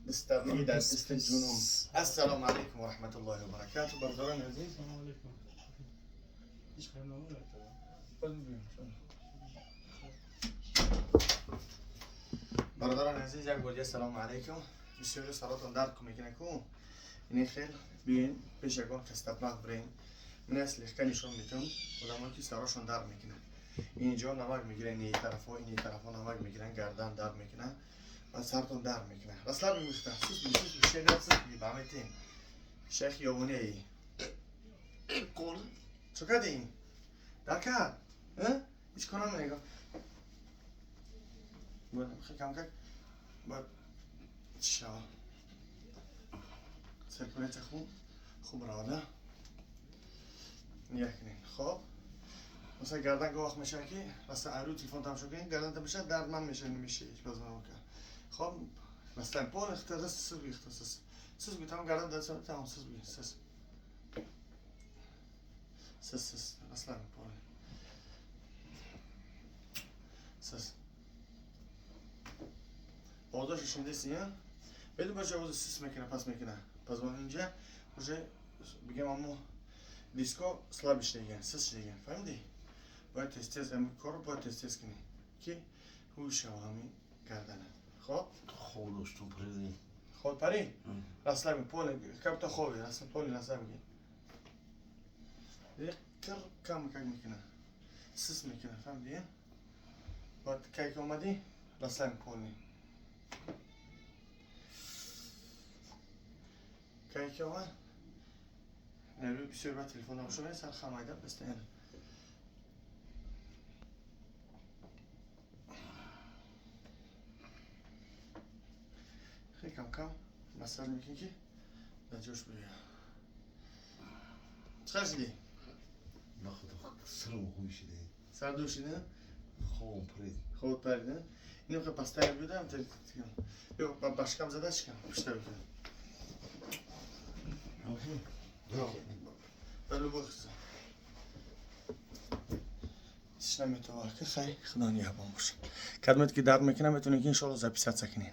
دسترنی در دست جنوم. السلام علیکم و رحمت الله و برکاته. برادران عزیز، السلام علیکم. هیچ خیلی نمونه. برادران عزیز، یک بار سلام علیکم. بسیاری سراتون درک میکنه کو این خیل بیاین پیش یگان کس تبلغ برین. من اصل که نشون میتم آدمایی که سراشون درد میکنه، اینجا نمک میگیرن، این طرفا این طرفا نمک میگیرن، گردن درد میکنه و سرتون درد میکنه. اصلا میگفتن سوس بی سوس بی شیخ سوس بی بامتین شیخ یابونی ای قول چه کردی؟ در کرد؟ هیچ کنم نگاه باید خیلی کم کرد باید چی شود سرکولیت خون خوب روده نگاه کنین. خب مثلا گردن گاه میشه که مثلا ارو تلفن تماشا کنین گردن تا بشه درد من میشه نمیشه هیچ باز من کرد. خب مثلا پول اختصاص سس بگی اختصاص سس بگی تمام گردن درد تمام سس بگی سس سس سس اصلا پول سس آوازش شنیدی یا؟ بدون باشه آواز سس میکنه پس میکنه پس من اینجا уже بگم اما دیسکو слаб دیگه سس دیگه فهمیدی؟ باید تست تست ام کار باید تست تست کنی که هوش همین گردنه. خب خوب داشتم پریدی خود پری رسلا پول کم تا خوبی رسلا پول رسلا میگی دیگه کر کم کم میکنه سس میکنه فهمیدی؟ باید کی اومدی رسلا پول کی اومد نروی بسیار با تلفن هم شده سر خمایده بسته خیلی کم کم مساج میکنی که در جوش بیاد. چقدر شدی؟ نه خدا سرم خوبی شده. سر دور شده؟ خوبم پرید. خوب پرید نه؟ اینو که پستر بودم تل باشکم زده شکم پشت بکنم. هیچ نمیتونه که خیلی خدا نگهبان باشه. کدمت که درد میکنه میتونی که انشالله записаться کنین.